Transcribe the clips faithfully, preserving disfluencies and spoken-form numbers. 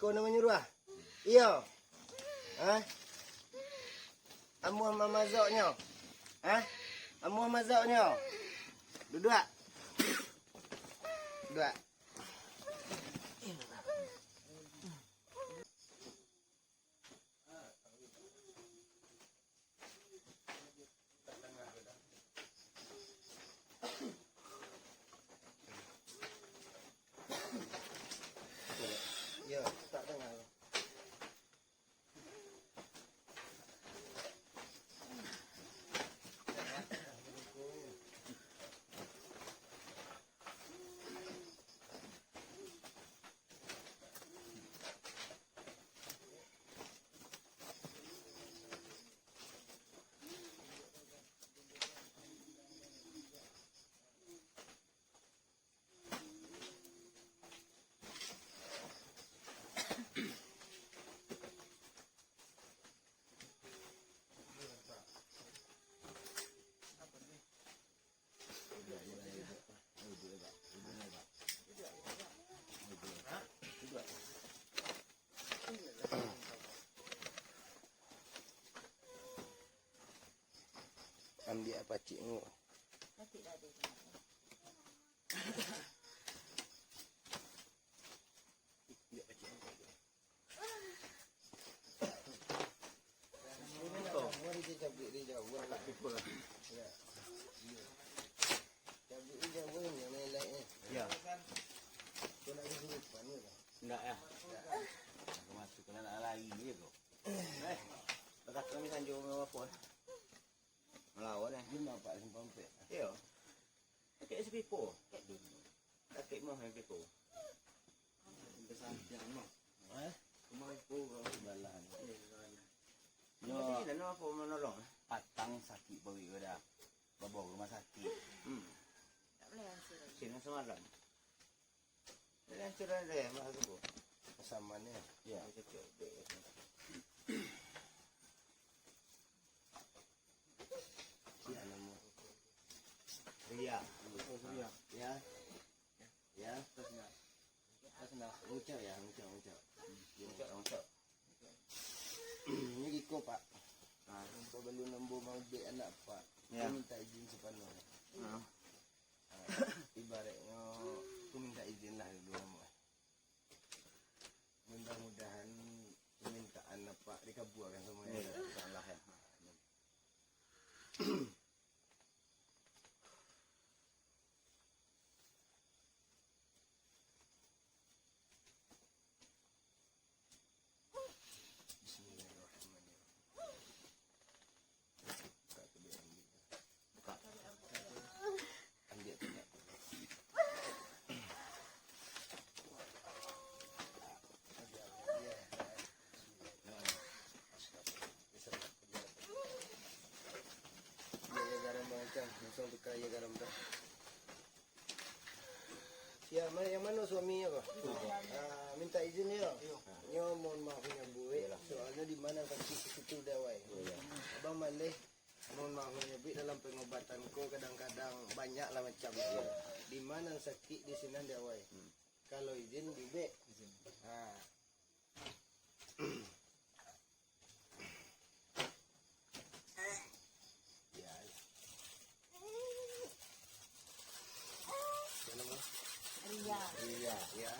Ko nan manyuruah? Iyo. Hah? Amuah mamazoknyo? Hah? Amuah mazoknyo? Duduak. Duduak. Yo, tak danga. Ambiak pacik ko. Yo. Ndak, yo. Masuk ka nak lari je ko. Eh, bakat kami sanjo apo? Malawan, eh. Di ma, Pak, simpang pek? Iyo. Sakik sipipo. Sakik mah sipipo. Sampai santiang mah. Eh? Rumah ipo kau. Sebalahan. Iyo, sebalahan. Yo. Di siko apo manolong? Patang sakik paruik ko dah. Babawa rumah sakik. Hmm. Sino samalam. Ini hancuran deh, Mas Suku. Samanyo. Yo. Ini cocok deh. Sia namo? Ria. Oh, Ria. Yo. Yo. Terus nak. Terus nak. Ngucap yo, ngucap, ngucap. Ngucap, ngucap. Ini giko, Pak. Ah. Sabalun ambo maubek anak, Pak. Yo. Minta izin sapanuahnyo. Ah. Ah, ibaratnyo, ku minta izin lah dulu, Mak. Mudah-mudahan permintaan Apak dikabuakan samuanyo. Amin. Insyaallah, yo. Amin. Bismillahirrahmanirrahim. Buka tu, ambiak tu. Ambiak tu, ambiak. Iyo, iyo, garam, Bang Acang. Langsung tukar, iyo, garam tu. Sia, ma-, yang mano suaminyo ko? Ah, minta izin yo. Nyo mohon maaf nyo buek, soalnyo di ma nan sakik di situ dek awai. Abang maleh, mohon maaf nyo buek, dalam pengobatan ko kadang-kadang banyak lah macam. Di ma nan sakik di sinan dek awai. Kalau izin diubek. Ah. Ya. Siapa nama? Ria. Ria, ya.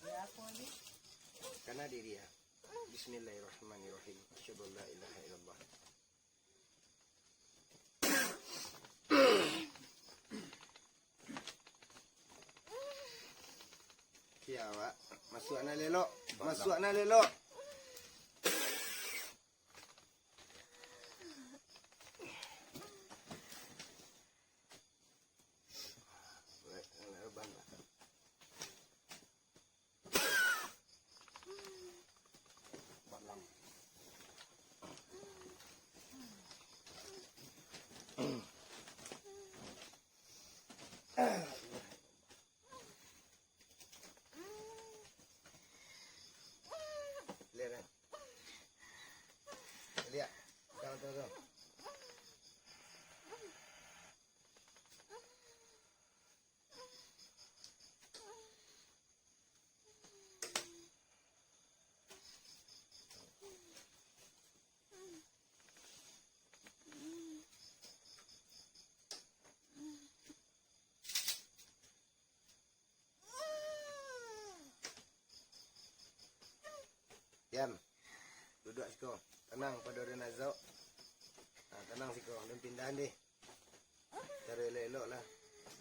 Ria apa ni? Kana di Ria. Bismillahirrahmanirrahim. Asyhadu an la ilaha illallah. Kiawak, masuak nan elok, masuak nan elok. Ko, tanang pado den Azok. Nah, tanang siko, den pindah deh. Caro elok-elok lah.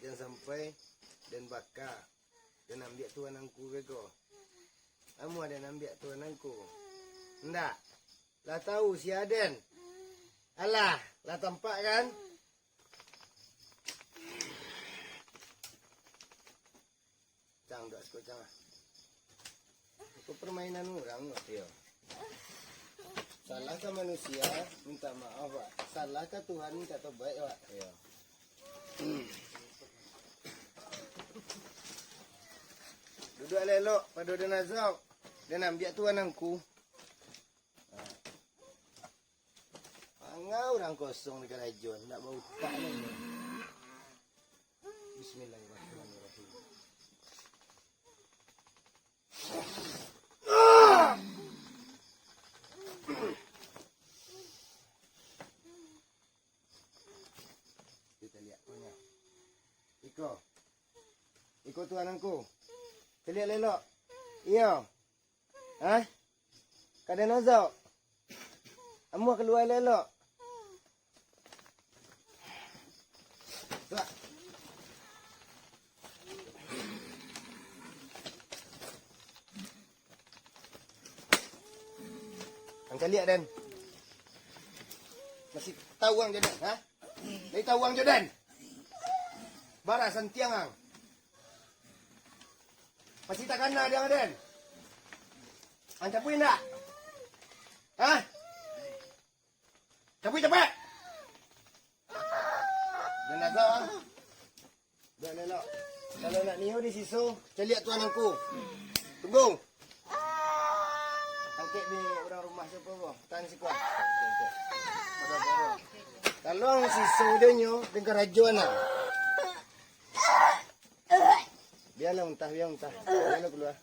Jan sampai den baka, den ambiak tuan angku beko. Amuah den ambiak tuan angku. Ndak. Lah tahu sia den. Alah, lah tampak kan? Cang, dak siko, Cang, ah. Itu permainan urang, kok. Iyo. Salah ka manusia, minta maaf, Pak. Salah ka Tuhan, minta tobaik, Pak. Iyo. Duduak elok, pado den Azok. Den ambiak tuan angku. Angau urang kosong di karajo, ndak bautak ni. Bismillahirrahmanirrahim. Kita lihat punya. Iko. Iko tuan angku. Caliak elok. Iyo. Hah? Ka den Azok. Amuah kalua elok-elok. Tuak. Ang caliak den. Masih tahu ang jo den, ha? Lai tahu ang jo den. Bara santiang ang. Masih takana di ang den. Ang capui ndak? Hah? Capui capek. Den Azok, ah. Dak elok. Kalau nak niyo di siso, caliak tuan angku. Tunggu. Angkek di urang rumah siapo ko? Tan siko. Kalau ang siso jo nyo, den karajo nah. Bialah muntah, bialah muntah. Bialah kalua.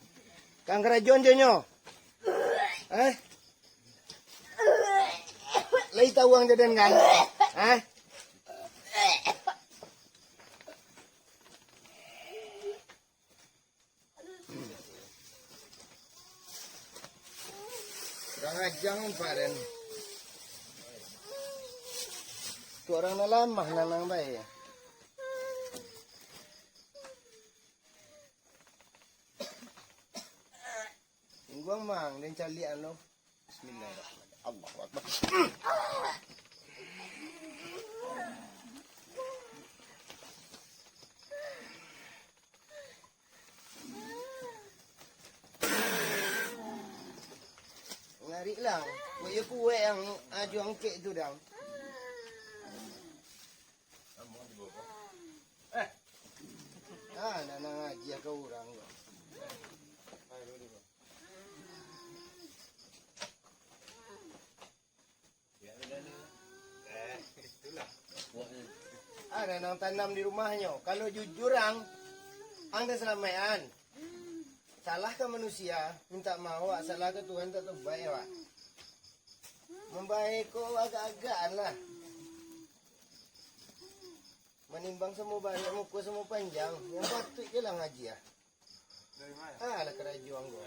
Ka ang karajoan jo nyo. Eh? Lai tahu ang jo den kan? Eh? Kurang aja ang, Pak den. Tu urang nan lamah, nan, nan bae. Tunggu ang, Mang, den caliak ang lo. Bismillahirrahmanirrahim. Allahu Akbar. Ngarik lah. Buek yo kuek ang ajo angkek tu, dang. Ah, nak, nak ngaji ka urang ko. Ah, nan, nan tanam di rumahnyo. Kalau jujur ang, ang den salamaik an. Salah ka manusia, minta maaf, wak. Salah ka Tuhan, minta tobaik, wak. Mambae ko agak-agakan lah. Manimbang samo baliak, muko samo panjang, yang patuik je lah ngaji, ah. Ah, lah karajo ang ko.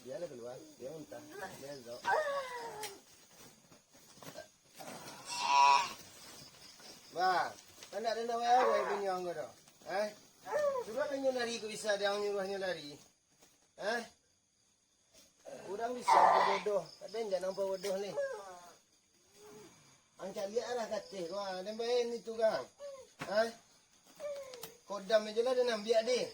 Bialah kalua, bia muntah. Bia zok. Bah, kan ndak ado nak awai-awai punyo ang ko doh. Eh? Cubo punyo lari ko bisa, dek ang nyuruahnyo lari. Eh? Urang bisa babodoh, kadang jan nampak bodoh ni. Ang caliak lah kateh ko, ah, den baen itu kan. Ha? Kodam ajo lah den ambiak deh.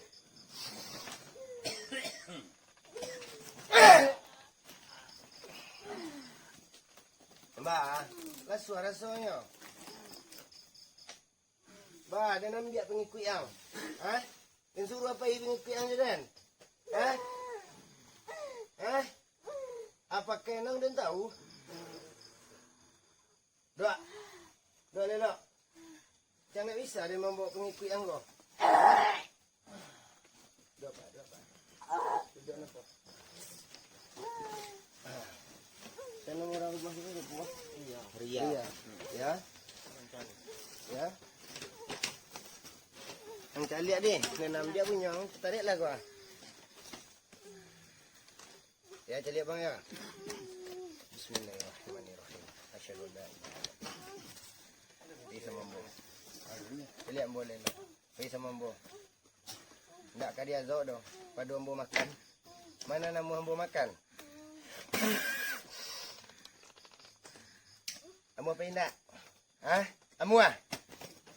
Bah, lah suah rasonyo. Bah, den ambiak pangikuik ang. Hah? Den suruah pai pangikuik ang jo den? Hah? Hah? Apo kenang den tahu? Duak. Duak lelok. Cang ndak bisa den mambawa pangikuik ang ko. Duak, Pak, duak, Pak. Duduak napa? Kan nama urang rumah siko, Pak? Ria. Ria. Ria. Ya. Ang caliak deh, nanam dia punyo, tariklah gua. Ya, caliak bang ya. Bismillahirrahmanirrahim. Asyhadu an la ilaha illallah. Bisa mambo. Caliak ambo lelo. Bisa mambo. Ndak ka diazok doh. Pado ambo makan. Mana namo ambo makan? Ambo apa indak? Hah? Amuah?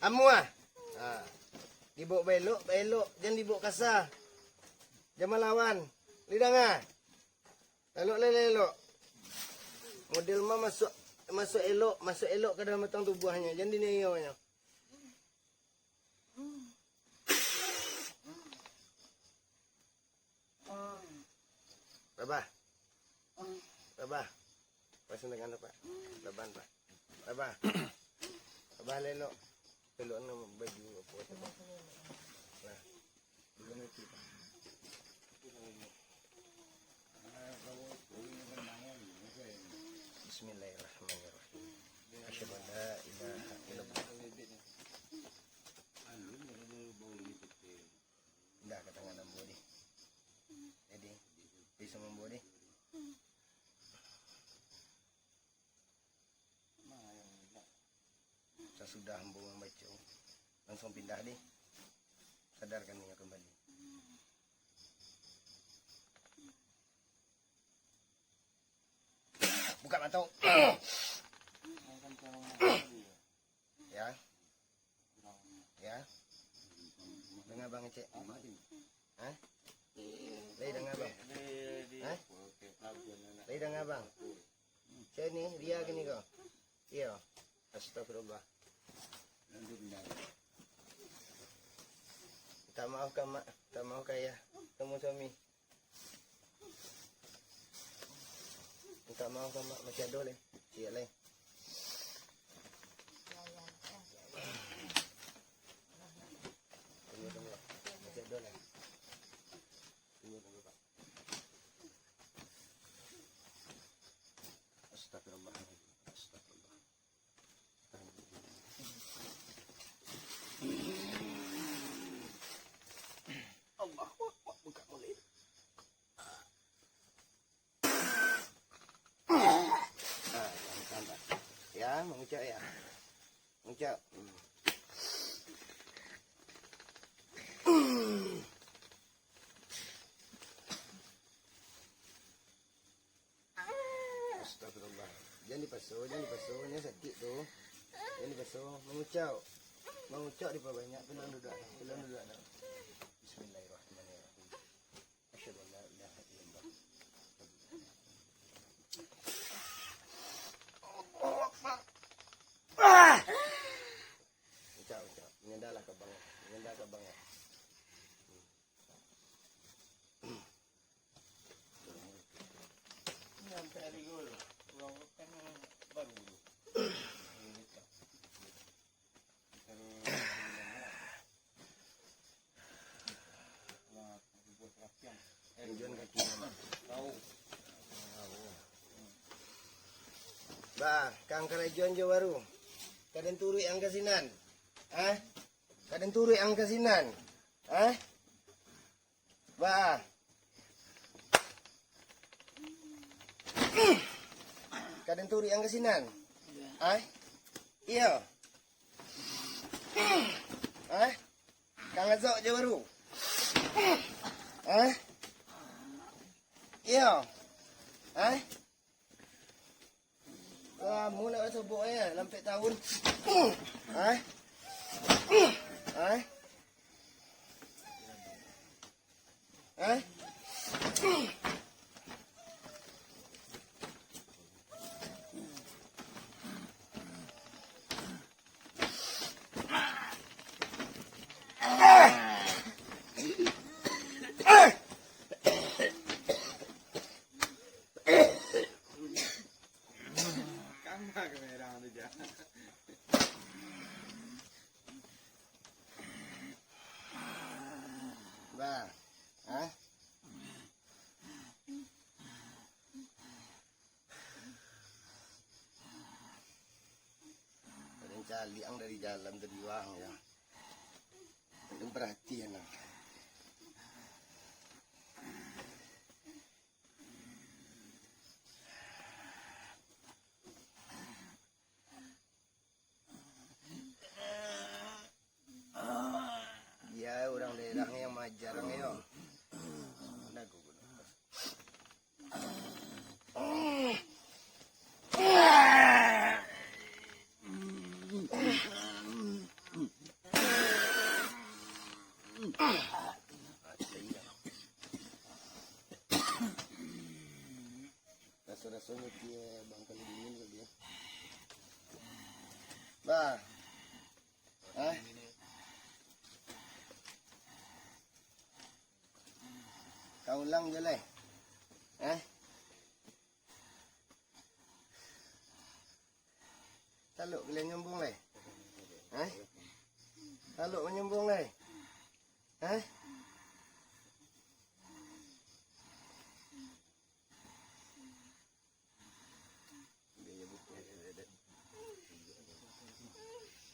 Amuah? Ha. Dibok baelok, baelok. Jan dibok kasa. Jan malawan. Lai danga? Elok lai, elok. Model mah masuk, masuk elok, masuk elok ka dalam batang tubuahnyo. Jan diniayo nyo. Rabah. Rabah. Pasang tangan tu, Pak. Laban, Pak. Rabah. Rabah lelo. Lelo nang baju apo tu, Pak. Nah. Bismillahirrahmanirrahim. Asyhadu an la ilaha illallah. Indak ka tangan ambo deh. Jadi, bisa mambo deh. Sasudah ambo mambaco, langsuang pindah deh. Sadarkan inyo kambali. Buka mato. Ya. Ya. Danga bang cek. Hah? Lai danga bang. Hah? Lai danga bang. Cek ni, ria kini ko. Iyo. Astagfirullah. Minta maaf ka mak, minta maaf ka ayah, samo suami. Minta maaf ka mak, masih ado lai. Ciek lai. Tunggu, tunggu. Masih ado lai. Tunggu, tunggu, Pak. Astagfirullah. Astagfirullah. Allahu Akbar, buka mulut. Ah, tahan, tahan, tahan. Ya, mangucap ya. Mangucap. Hmm. Astagfirullah. Jan dipaso, jan dipaso. Nyo sakik tu. Jan dipaso. Mangucap. Mangucap dipabanyak. Piluang duduak. Piluang duduak. Bismillahirrahmanirrahim. Asyhadu an la ilaha illallah. Allahu Akbar. Ah! Ucap, ucap. Nyandalah ka bang. Nyanda ka bang. Tujuan kaki. Bah, kang karajoan jo baru. Kaden turuik ang ka sinan. Hah? Kaden turuik ang ka sinan. Hah? Bah. Kaden turuik ang ka sinan. Ai. Iyo. Ai. Kang azok jo baru. Ai. Iyo. Ai. Kamu nak sobok eh, lampek tahun. Hah? Hah? Hah? Kama kamera tu, Jah? Bah. Hah? Paling caliak ang dari jalan tadi, Bang, ya. Perhatian lah. Dia urang daerah yang maajar, yo. Nah, gua guna. Raso-rasonyo kie bangkali dingin kok kie. Bah. Hah? Ka ulang jo lai. Hah? Talok kalian nyambung lai. Hah? Talok manyambung lai. Hah?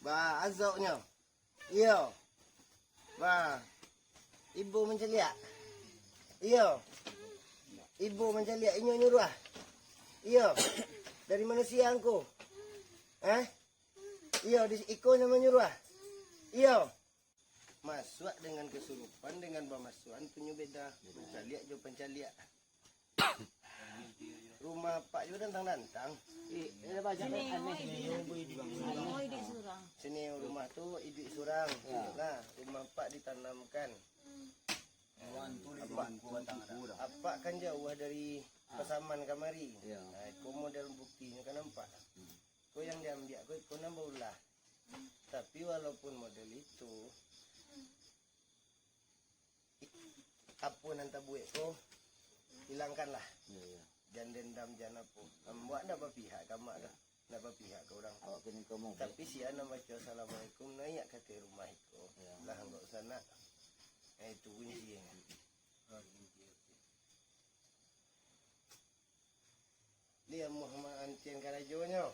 Ba, azoknyo. Iyo. Ba, ibo mancaliak. Iyo. Ibo mancaliak, inyo nyuruah. Iyo. Dari manusia angku. Hah? Iyo, di iko nan manyuruah. Iyo. Masuak dengan kasurupan, dengan bamasuakan punyo beda. Mancaliak jo pancaliak. Rumah apak juo dantang-dantang. Sini, sini, iduik surang. Sini rumah tu iduik surang. Nah, rumah apak ditanamkan. Apak, apak kan jauah dari Pasaman kamari. Nah, iko model buktinyo kan nampak. Ko yang diambiak ko, iko nan baulah. Tapi walaupun model itu, apo nan tabuek ko, ilangkanlah. Iyo, iyo. Jan dendam, jan apo. Ambo ndak bapihak ka amak doh. Ndak bapihak ka urang. Awak kini ka mau. Tapi sia nan baco assalamualaikum, naiak ka ateh rumah iko. Iyo. Lah, ndak usah nak. Eh, itu kuncinya. Lai amuah ma-, antian karajonyo.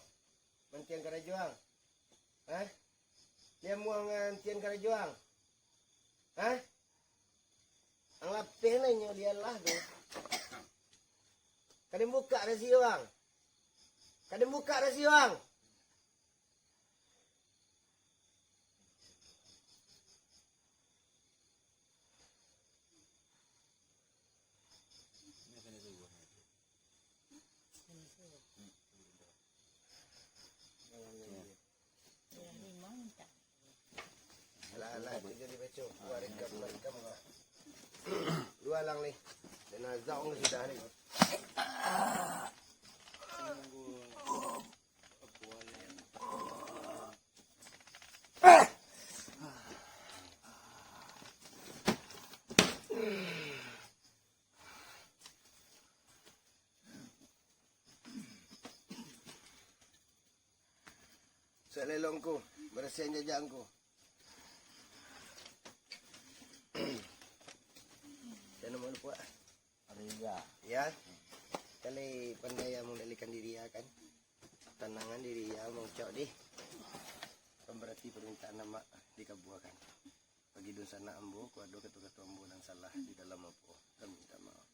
Mantian karajo ang. Hah? Lai amuah ang antian karajo ang. Hah? Ang lapeh lah inyo, lialah tu. Ka den bukak rasio ang. Ka den bukak rasio ang. Alah, alah, itu jadi baco. Wah, rekam, rekam lah. Dua lang ni. Dan azau ni sudah ni. Salelong ko, barasiahan jajak ko. Sia namo lupo? Reza. Ya. Kali pandai ya mengendalikan diri ya kan. Tanangan diri ya, maucap dih. Kan berarti permintaan amak dikabuakan. Bagi dunsanak ambo, kok ado kato-kato ambo nan salah di dalam apo, kami minta maaf.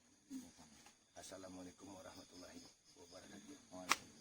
Assalamualaikum warahmatullahi wabarakatuh.